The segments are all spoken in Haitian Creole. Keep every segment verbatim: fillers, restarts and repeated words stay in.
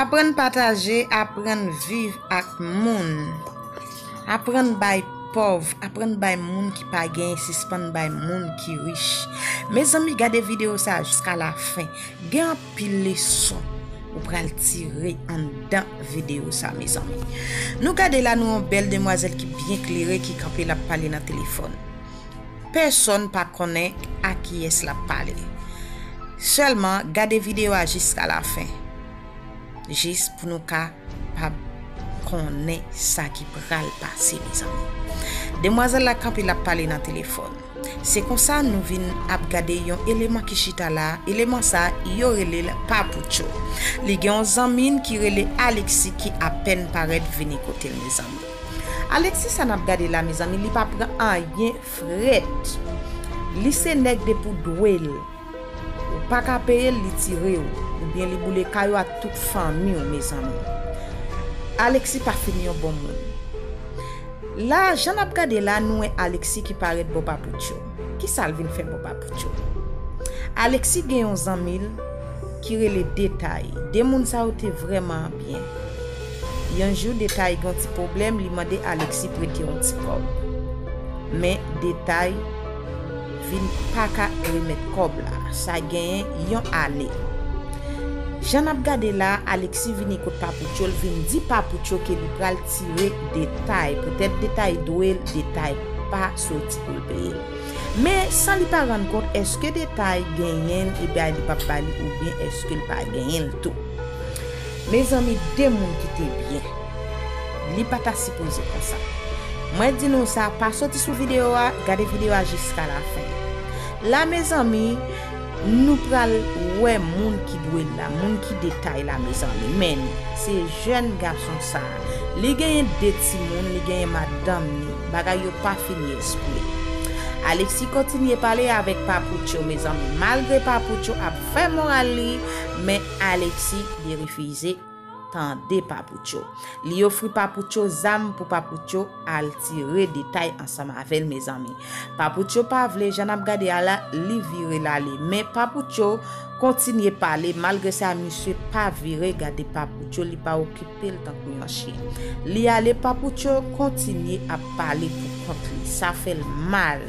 Aprann pataje, aprann viv ak moun. Aprann bay pòv, aprann bay moun ki pa genyen, sispann bay moun ki rich. Mezanmi, gade videyo sa a jiska lafen. Gen anpil leson ou pral tire anndan videyo sa a, mezanmi. Nou gade la, nou yon bèl demwazèl ki byen klere, ki kanpe, l ap pale nan telefòn. Pèsonn pa konnen a kiyès l ap pale. Sèlman, gade videyo a jiska lafen. Jis pou nou kapab konnen sa ki pral pase, mezanmi. Demwazèl la kanpe, l ap pale nan telefòn. Se konsa nou vin ap gade yon eleman ki chita la. Eleman sa, yo rele l Papoucho. Li gen yon zanmi l ki rele Alexis ki apèn parèt vini kote l, mezanmi. Alexis sa n ap gade la, mezanmi, li pa pran anyen frèt. Li se nèg depi w dwe l. Ou pa ka peye l, li tire w, oubyen li boule kay ou ak tout fanmi w, mezanmi. Alexis pa fin yon bon moun. La, jan n ap gade la, nou wè Alexis ki parèt bò Papoucho. Kisa l vin fè bò Papoucho? Alexis gen yon zanmi l ki rele Detay. De moun sa yo te vrèman byen. Yon jou, Detay gen yon ti pwoblèm, li mande Alexis prete yon ti kòb. Men Detay vin pa ka remèt kòb la. Sa genyen yon ane. Jan n ap gade la, Alexis vini kot Papoucho, l vin di Papoucho ke li pral tire Detay. Poutèt Detay dwe l, Detay pa soti pou l peye l. Men, san li pa rann kont, èske Detay genyen l, ebyen li p ap ba li, oubyen èske l pa genyen l tou? Mezanmi, de moun ki te byen. Li pa ta sipoze konsa. Mwen di nou sa, pa soti sou videyo a, gade videyo a jiska lafen. La, mezanmi, nou pral wè moun ki dwe l la, moun ki Detay la, mezanmi. Men, se jèn gason sa. Li genyen de timoun, li genyen madanm li. Bagay yo pa fini espre. Alexis kontinye pale avèk Papoucho, mezanmi. Malgre Papoucho ap fè moral li, men Alexis li refize tande Papoucho. Li ofri Papoucho zam pou Papoucho al tire Detay ansanm avè l, mezanmi. Papoucho pa vle, jan n ap gade a la, li vire l ale. Men Papoucho kontinye pale, malgre sa, misye pa vire gade Papoucho, li pa okipe l tankou yon chen. Li ale, Papoucho kontinye ap pale pou kont li. Sa fè l mal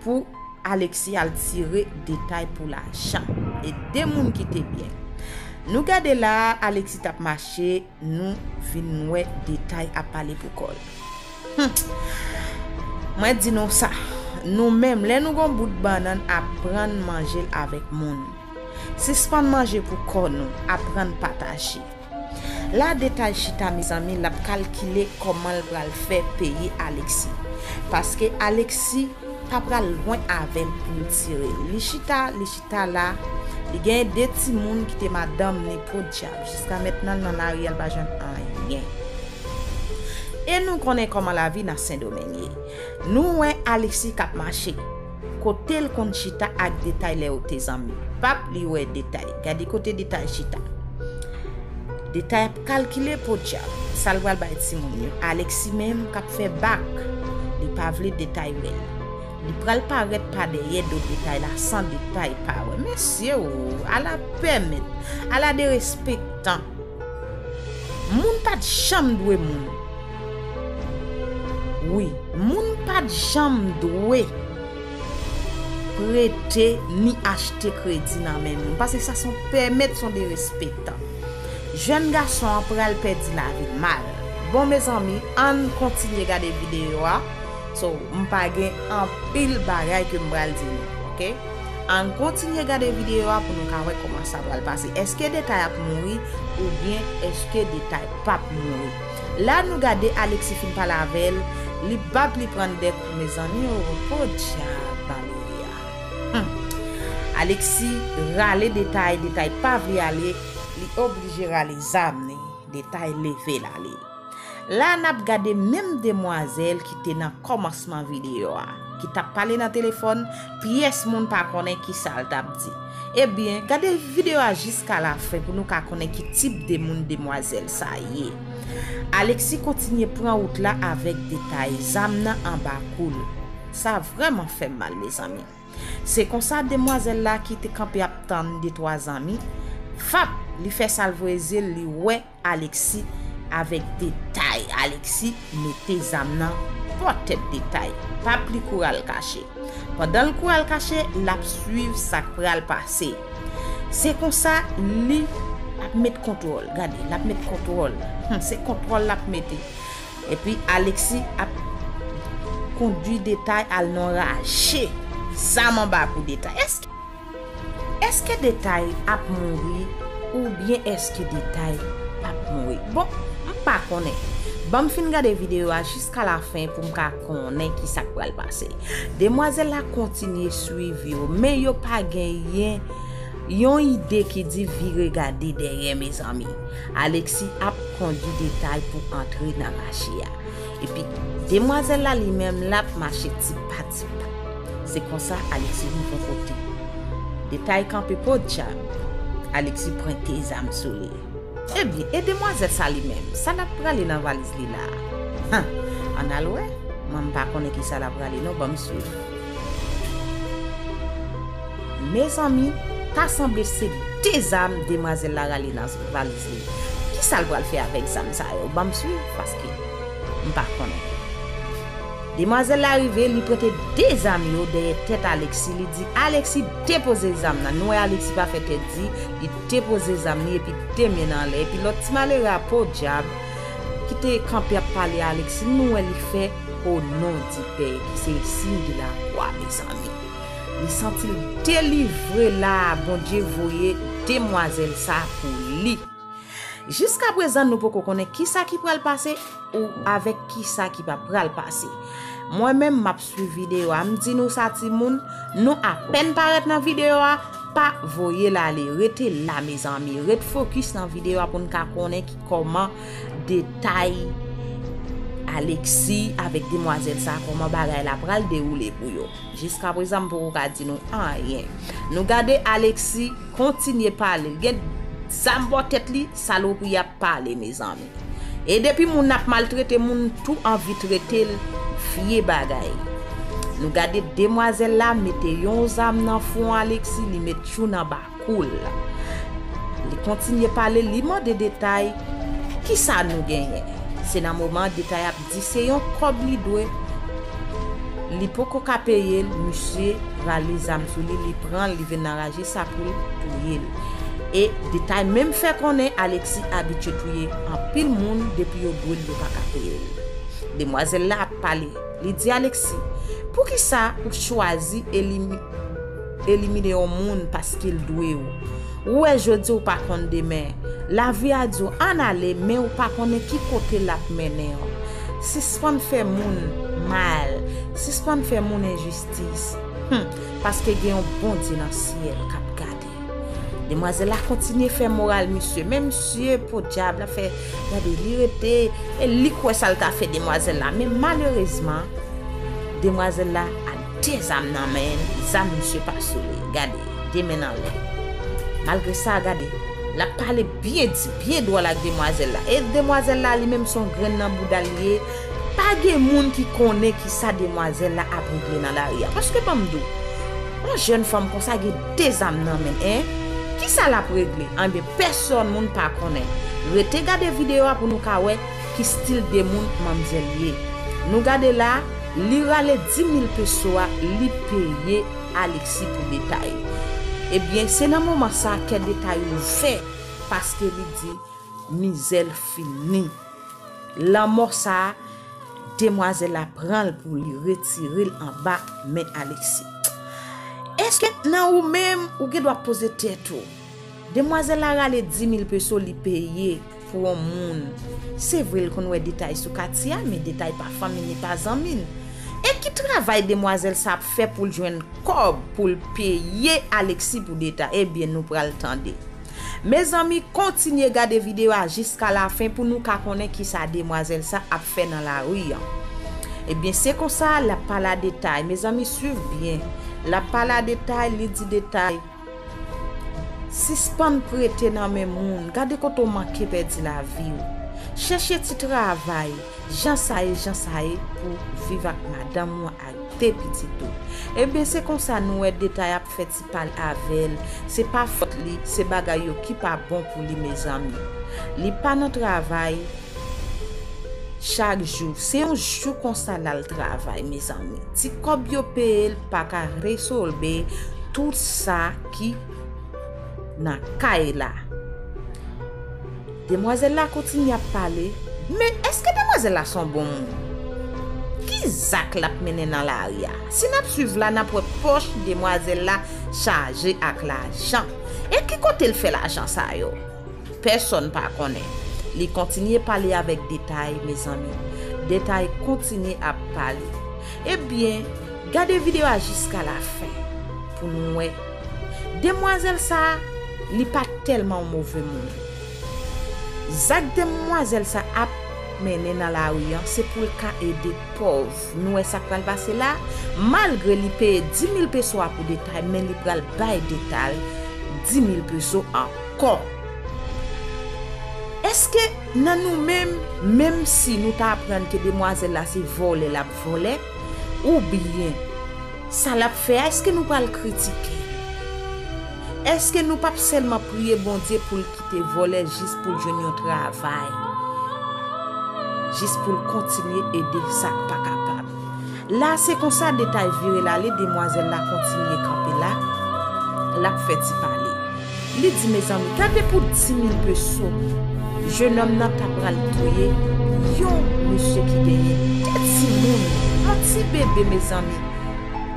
pou Alexis al tire Detay pou lajan. E de moun ki te byen. Nou gade la, Alexis t ap mache, nou vin wè Detay ap pale pou kò l. Hum. Mwen di nou sa, nou menm, lè nou gon bout bannann, aprann manje l avèk moun. Sispann manje pou kò nou, aprann pataje. La, Detay chita, mezanmi, l ap kalkile kòman l pral fè peye Alexis. Paske Alexis pa pral lwen avè l pou l tire l. Li chita, li chita la, li genyen de timoun ki te madanm li, podyab. Jiska mentnan, l nan lari a, l pa jwenn anyen. E nou konnen kòman lavi nan Sendomeng ye. Nou wè Alexis k ap mache. Kote l konn chita ak Detay lè yo te zanmi. Pap li wè Detay. Gade kote Detay chita. Detay ap kalkile podyab sa l pral bay timoun yo. Alexis menm k ap fè bak. Li pa vle Detay wè l. Li pral parèt pa dèyè do Detay la san Detay pa wè. Mesye o, ala pèmèt, ala derespektan. Moun pa t janm dwe moun. Wi, moun pa t janm dwe prete ni achte kredi nan men moun. Paske sa se yon pèmèt, se yon derespektan. Jèn gason an pral pèdi lavi l mal. Bon, mezanmi, ann kontinye gade videyo a. So, m pa gen anpil bagay ke m pral di nou, oke? Ann kontinye gade videyo a pou nou ka wè kòman sa pral pase. Èske Detay ap mouri oubyen èske Detay p ap mouri? La nou gade Alexis fin pale avè l, li bat li pran de kou, mezanmi o, podyab Valeria. Hmm. Alexis rale Detay, Detay pa vle ale, li oblije rale zam li, Detay leve l ale. La n ap gade menm demwazèl ki te nan kòmansman videyo a, ki t ap pale nan telefòn, pyès moun pa konnen kisa l t ap di. Ebyen, gade videyo a jiska lafen pou nou ka konnen ki tip de moun demwazèl sa ye. Alexis kontinye pran wout la avèk Detay, zam nan anba kou l. Sa vrèman fè m mal, mezanmi. Se konsa demwazèl la ki te kanpe ap tann de twa zanmi, fap, Li fè sa l voye zye l, li wè Alexis avèk Detay. Alexis mete zam nan bò tèt Detay. Pa pli kouri al kache. Pandan l kouri al kache, l ap swiv sa k pral pase. Se konsa, li ap met kontwòl. Gade, l ap met kontwòl. Hmm, se kontwòl l ap mete. Epi Alexis ap kondui Detay al nan raje. Zam anba kou Detay. Èske, èske Detay ap mouri oubyen èske Detay p ap mouri? Bon, m pa konnen. Ban m fin gade videyo a jiska lafen pou m ka konnen ki sa k pral pase. Demwazèl la kontinye swiv yo, men yo pa genyen yon ide ki di vire gade dèyè, mezanmi. Alexis ap kondui Detay pou antre nan raje a. Epi, demwazèl la li menm, l ap mache tip pa tip. Se konsa, Alexis rive yon kote. Detay kanpe podyab. Alexis pwente zam sou li. Ebyen, e demwazèl sa li menm? Sa l ap prale nan valiz li la? Han, ann al wè. Mwen, m pa konnen ki sa l ap prale non, ban m swiv. Mezanmi, ta sanble se de zam demwazèl la rale nan valiz li. Ki sa l pral fè avèk zam sa yo? Ban m swiv, paske m pa konnen. Demwazèl la rive, li pwente de zam yo dèyè tèt Alexis. Li di Alexis depoze zam nan. Nou wè Alexis pa fè tèt di, li depoze zam li epi de men anlè. Epi lòt ti malere a, podyab, ki te kanpe ap pale a Alexis, nou wè li fè o non di Pè, ki se siy de lakwa, mezanmi. Li santi l delivre la, Bondye voye demwazèl sa pou li. Jiskaprezan, nou poko konnen kisa ki pral pase ou avèk kisa ki pa pral pase. Mwen menm, m ap swiv videyo a. M di nou sa, timoun, nou apèn parèt nan videyo a, pa voye l ale. Rete la, mezanmi. Ret fokis nan videyo a pou n ka konnen ki kòman Detay, Alexis avèk demwazèl sa, kòman bagay la pral dewoule pou yo. Jiskaprezan, m poko ka di nou anyen. Nou gade Alexis kontinye pale. L gen zam bò tèt li, salopri ap pale, mezanmi. E depi moun ap maltrete moun, tou anvi trete l vye bagay. Nou gade demwazèl la mete yon zam nan fwon Alexis, li met youn anba kou l. Li kontinye pale, li mande Detay, kisa nou genyen? Se nan moman Detay ap di se yon kòb li dwe, li poko ka peye l, misye rale zam sou li, li pran l, li vin nan raje sa pou l touye l. E Detay menm fè konnen Alexis abitye touye anpil moun, depi yo dwe l, yo pa ka peye l. Demwazèl la ap pale. Li di Alexis, poukisa ou chwazi elimi-, elimine yon moun paske l dwe w? Ou wè jodi ou pa konn demen. Lavi a di w ann ale, men ou pa konnen ki kote l ap mennen w. Sispann fè moun mal. Sispann fè moun enjistis. Hmm, paske gen yon Bondye nan syèl k ap gade. Demwazèl la kontinye fè moral misye. Men misye, podyab, l ap fè, gade, li rete, e li kwè sa l ka fè demwazèl la. Men malerezman, demwazèl la al de zam nan men l, zam misye pa sou li. Gade, de men anlè. Malgre sa, gade, l ap pale byen di, byen dwòl ak demwazèl la. E demwazèl la, li menm, se yon grenn nan bouda l ye. Pa gen moun ki konnen ki sa demwazèl la ap regle nan lari a. Paske ban m di w, yon jèn fanm konsa gen de zam nan men l, en? Kisa l ap regle? Anben, pèsòn moun pa konnen. Rete gade videyo a pou nou ka wè ki stil de moun manmzèl ye. Nou gade la, li rale di mil peso a, li peye Alexis pou Detay. Ebyen, se nan moman sa kè Detay ouvè, paske li di, mizè l fini. Lanmò sa a, demwazèl la pran l pou li retire l anba men Alexis. Èske nan ou menm, ou gen dwa poze tèt ou? Demwazèl la rale di mil peso li peye pou yon moun. Se vre, l konn wè Detay sou katye a, men Detay pa fanmi l, li pa zanmi l. E ki travay demwazèl sa ap fè pou l jwenn kòb pou l peye Alexis pou Detay? Ebyen, nou pral tande. Mezanmi, kontinye gade videyo a jiska lafen pou nou ka konnen kisa demwazèl sa ap fè nan lari an. Ebyen, se konsa, l ap pale a Detay. Mezanmi, swiv byen. L ap pale a Detay, li di Detay, sispann prete nan men moun. Gade kote w manke pèdi lavi w. Chèche ti travay. Jan sa ye, jan sa ye pou viv ak madanm ou ak te pitit ou. Ebyen, se konsa nou wè Detay ap fè ti pale avè l. Se pa fòt li, se bagay yo ki pa bon pou li, mezanmi. Li pa nan travay chak jou. Se yon jou konsa l al travay, mezanmi. Ti kòb yo peye l pa ka resolve tout sa ki nan kay la. Demwazèl la kontinye ap pale. Men èske demwazèl la se yon bon moun? Ki zak l ap mennen nan lari a? Si n ap swiv la, n ap wè pòch demwazèl la chaje ak lajan. E ki kote l fè lajan sa yo? Pèsonn pa konnen. Li kontinye pale avèk Detay, mezanmi. Detay kontinye ap pale. Ebyen, gade videyo a jiska lafen pou nou wè. Demwazèl sa a, li pa tèlman yon move moun. Zak demwazèl sa ap mennen nan lari an, se pou l ka ede pòv. Nou wè sa k pral pase la? Malgre li peye dis mil peso a pou Detay, men li pral bay Detay dis mil peso ankò. Èske nan nou menm, menm si nou ta aprann ke demwazèl la se vòlè l ap vòlè, oubyen sa l ap fè a, èske nou pral kritike? Èske nou p ap sèlman priye Bondye pou l kite vòlè jis pou l jwenn yon travay? Jis pou l kontinye ede sa k pa kapab. La, se konsa Detay vire l ale, demwazèl la kontinye kanpe la, l ap fè ti pale. Li di, mezanmi, gade pou dis mil peso, jennonm nan ta pral touye yon mesye ki genyen de timoun, yon ti bebe, mezanmi,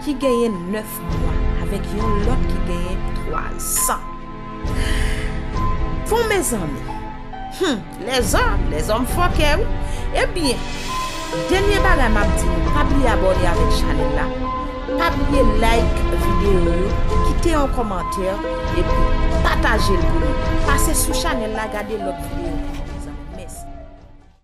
ki genyen nèf mwa, avèk yon lòt ki genyen twa zan. Bon, mezanmi, hmm, lèzòm, lèzòm fòkè, wi. Ebyen, dènye bagay m ap di nou, pa bliye abòne avèk chanèl la. Pa bliye like videyo yo, kite yon kòmantè, epi pataje l pou nou. Pase sou chanèl la, gade lòt videyo.